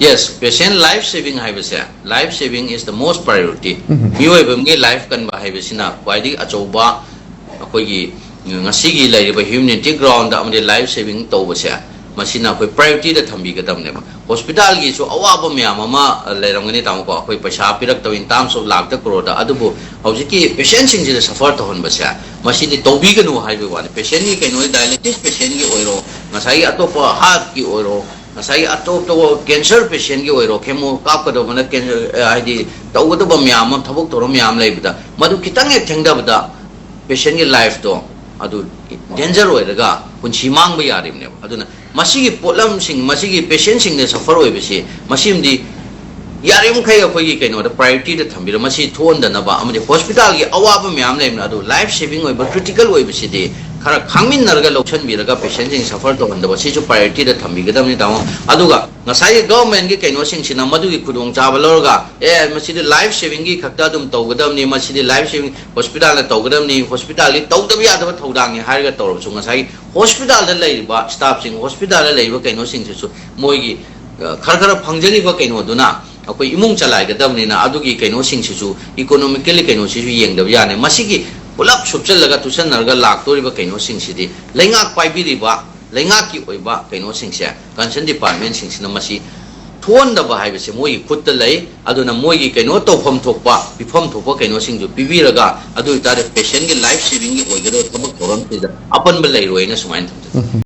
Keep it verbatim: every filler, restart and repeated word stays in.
Yes, patient life saving ꯍꯥꯏꯕꯁꯦ, life saving is the most priority. ꯃꯤꯑꯣꯏꯕ ꯑꯃꯒꯤ life ꯀꯟꯕ ꯍꯥꯏꯕꯁꯤꯅ ꯈ꯭ꯋꯥꯏꯗꯒꯤ ꯑꯆꯧꯕ ꯑꯩꯈꯣꯏꯒꯤ ꯉꯁꯤꯒꯤ ꯂꯩꯔꯤꯕ ꯍ꯭ꯌꯨꯃꯦꯅꯤꯇꯤ ꯒ꯭ꯔꯥꯎꯟꯗ ꯑꯃꯗꯤ ꯂꯥꯏꯐ ꯁꯦꯚꯤꯡ ꯇꯧꯕꯁꯦ, ꯃꯁꯤꯅ ꯑꯩꯈꯣꯏ ꯄ꯭ꯔꯥꯏꯌꯣꯔꯤꯇꯤꯗ ꯊꯝꯕꯤꯒꯗꯕꯅꯦꯕ꯫ ꯍꯣꯁꯄꯤꯇꯥꯜꯒꯤꯁꯨ ꯑꯋꯥꯕ ꯃꯌꯥꯝ ꯑꯃ ꯂꯩꯔꯝꯒꯅꯤ ꯇꯥꯃꯣꯀꯣ, ꯑꯩꯈꯣꯏ ꯄꯩꯁꯥ ꯄꯤꯔꯛꯇꯕ in terms of ꯂꯥꯛꯇ ꯀ꯭ꯔꯣꯔꯗ, ꯑꯗꯨꯕꯨ ꯍꯧꯖꯤꯛꯀꯤ ꯄꯦꯁꯦꯟꯁꯤꯡꯁꯤꯗ ꯁꯐꯔ ꯇꯧꯍꯟꯕꯁꯦ, ꯃꯁꯤꯗꯤ ꯇꯧꯕꯤꯒꯅꯨ ꯍꯥꯏꯕꯒꯤ ꯋꯥꯅꯤ꯫ ꯄꯦꯁꯦꯟꯒꯤ ꯀꯩꯅꯣ, ꯗꯥꯏꯂꯥꯏꯇꯤꯁ ꯄꯦꯁꯦꯟꯒꯤ ꯑꯣꯏꯔꯣ, ꯉꯁꯥꯏꯒꯤ ꯑꯇꯣꯞꯄ ꯍꯥꯔꯠꯀꯤ ꯑꯣꯏꯔꯣ, ꯉꯁꯥꯏꯒꯤ ꯑꯇꯣꯞ ꯑꯇꯣꯞꯄ ꯀꯦꯟꯁꯔ ꯄꯦꯁꯦꯟꯒꯤ ꯑꯣꯏꯔꯣ, ꯀꯦꯃꯣ ꯀꯥꯞꯀꯗꯧꯕꯅ ꯀꯦꯟꯁꯔ, ꯑ, ꯍꯥꯏꯗꯤ ꯇꯧꯒꯗꯕ ꯃꯌꯥꯝ ꯑꯃ, ꯊꯕꯛ ꯊꯧꯔꯝ ꯃꯌꯥꯝ ꯂꯩꯕꯗ, ꯃꯗꯨ ꯈꯤꯇꯪ ꯍꯦꯛ ꯊꯦꯡꯊꯕꯗ ꯄꯦꯁꯦꯟꯒꯤ ꯂꯥꯏꯐꯇꯣ ꯑꯗꯨ ꯗꯦꯟꯖꯔ ꯑꯣꯏꯔꯒ ꯄꯨꯟꯁꯤ ꯃꯥꯡꯕ ꯌꯥꯔꯤꯕꯅꯦꯕ꯫ ꯑꯗꯨꯅ ꯃꯁꯤꯒꯤ ꯄꯣꯠꯂꯝꯁꯤꯡ, ꯃꯁꯤꯒꯤ ꯄꯦꯁꯦꯟꯁꯤꯡꯅ ꯁꯐꯔ ꯑꯣꯏꯕꯁꯤ, ꯃꯁꯤꯃꯗꯤ ꯌꯥꯔꯤꯕꯃꯈꯩ ꯑꯩꯈꯣꯏꯒꯤ ꯀꯩꯅꯣꯗ ꯄ꯭ꯔꯥꯏꯌꯣꯔꯤꯇꯤꯗ ꯊꯝꯕꯤꯔ, ꯃꯁꯤ ꯊꯣꯛꯍꯟꯗꯅꯕ, ꯑꯃꯗꯤ ꯍꯣꯁꯄꯤꯇꯥꯜꯒꯤ ꯑꯋꯥꯕ ꯃꯌꯥꯝ ꯂꯩꯕꯅ, ꯑꯗꯨ ꯂꯥꯏꯐ ꯁꯦꯚꯤꯡ ꯑꯣꯏꯕ, ꯀ꯭ꯔꯤꯇꯤꯀꯦꯜ ꯑꯣꯏꯕꯁꯤꯗꯤ ꯈꯔ ꯈꯥꯡꯃꯤꯟꯅꯔꯒ ꯂꯧꯁꯤꯟꯕꯤꯔꯒ ꯄꯦꯁꯦꯟꯁꯤꯡ ꯁꯐꯔ ꯇꯧꯍꯟꯗꯕ, ꯁꯤꯁꯨ ꯄ꯭ꯔꯥꯏꯌꯣꯔꯤꯇꯤꯗ ꯊꯝꯕꯤꯒꯗꯕꯅꯤ ꯇꯥꯃꯣ꯫ ꯑꯗꯨꯒ ꯉꯁꯥꯏꯒꯤ ꯒꯚꯔꯟꯃꯦꯟꯒꯤ ꯀꯩꯅꯣꯁꯤꯡꯁꯤꯅ ꯃꯗꯨꯒꯤ ꯈꯨꯗꯣꯡꯆꯥꯕ ꯂꯧꯔꯒ, "ꯑꯦ, ꯃꯁꯤꯗꯤ ꯂꯥꯏꯐ ꯁꯦꯚꯤꯡꯒꯤ ꯈꯛꯇ ꯑꯗꯨꯝ ꯇꯧꯒꯗꯕꯅꯤ, ꯃꯁꯤꯗꯤ ꯂꯥꯏꯐ ꯁꯦꯚꯤꯡ ꯍꯣꯁꯄꯤꯇꯥꯜꯅ ꯇꯧꯒꯗꯕꯅꯤ, ꯍꯣꯁꯄꯤꯇꯥꯜꯒꯤ ꯇꯧꯗꯕ ꯌꯥꯗꯕ ꯊꯧꯗꯥꯡꯅꯤ" ꯍꯥꯏꯔꯒ ꯇꯧꯔꯕꯁꯨ, ꯉꯁꯥꯏꯒꯤ ꯍꯣꯁꯄꯤꯇꯥꯜꯗ ꯂꯩꯔꯤꯕ ꯁ꯭ꯇꯥꯐꯁꯤꯡ, ꯍꯣꯁꯄꯤꯇꯥꯜꯗ ꯂꯩꯔꯤꯕ ꯀꯩꯅꯣꯁꯤꯡꯁꯤꯁꯨ ꯃꯣꯏꯒꯤ, ꯑ, ꯈꯔ ꯈꯔ ꯐꯪꯖꯔꯤꯕ ꯀꯩꯅꯣꯗꯨꯅ ꯑꯩꯈꯣꯏ ꯏꯃꯨꯡ ꯆꯂꯥꯏꯒꯗꯕꯅꯤꯅ, ꯑꯗꯨꯒꯤ ꯀꯩꯅꯣꯁꯤꯡꯁꯤꯁꯨ, ꯏꯀꯣꯅꯣꯃꯤꯀꯦꯜꯂꯤ ꯀꯩꯅꯣꯁꯤꯁꯨ ꯌꯦꯡꯗꯕ ꯌꯥꯅꯤ꯫ ꯃꯁꯤꯒꯤ ꯄꯨꯂꯞ ꯁꯨꯞꯆꯜꯂꯒ ꯇꯨꯁꯟꯅꯔꯒ ꯂꯥꯛꯇꯣꯔꯤꯕ ꯀꯩꯅꯣꯁꯤꯡꯁꯤꯗꯤ ꯂꯩꯉꯥꯛ ꯄꯥꯏꯕꯤꯔꯤꯕ, ꯂꯩꯉꯥꯛꯀꯤ ꯑꯣꯏꯕ ꯀꯩꯅꯣꯁꯤꯡꯁꯦ, ꯀꯟꯁꯔꯟ ꯗꯤꯄꯥꯔꯠꯃꯦꯟꯁꯤꯡꯁꯤꯅ ꯃꯁꯤ ꯊꯣꯛꯍꯟꯗꯕ ꯍꯥꯏꯕꯁꯦ ꯃꯣꯏꯒꯤ ꯈꯨꯠꯇ ꯂꯩ꯫ ꯑꯗꯨꯅ ꯃꯣꯏꯒꯤ ꯀꯩꯅꯣ ꯇꯧꯐꯝ ꯊꯣꯛꯄ, ꯄꯤꯐꯝ ꯊꯣꯛꯄ ꯀꯩꯅꯣꯁꯤꯡꯗꯨ ꯄꯤꯕꯤꯔꯒ, ꯑꯗꯨ ꯑꯣꯏꯇꯥꯔꯗꯤ ꯄꯦꯁꯦꯟꯒꯤ ꯂꯥꯏꯐ ꯁꯦꯚꯤꯡꯒꯤ ꯑꯣꯏꯒꯗꯕ ꯊꯕꯛ ꯊꯧꯔꯝꯁꯤꯗ ꯑꯄꯟꯕ ꯂꯩꯔꯣꯏꯅ ꯁꯨꯃꯥꯏꯅ ꯊꯝꯖꯒꯦ꯫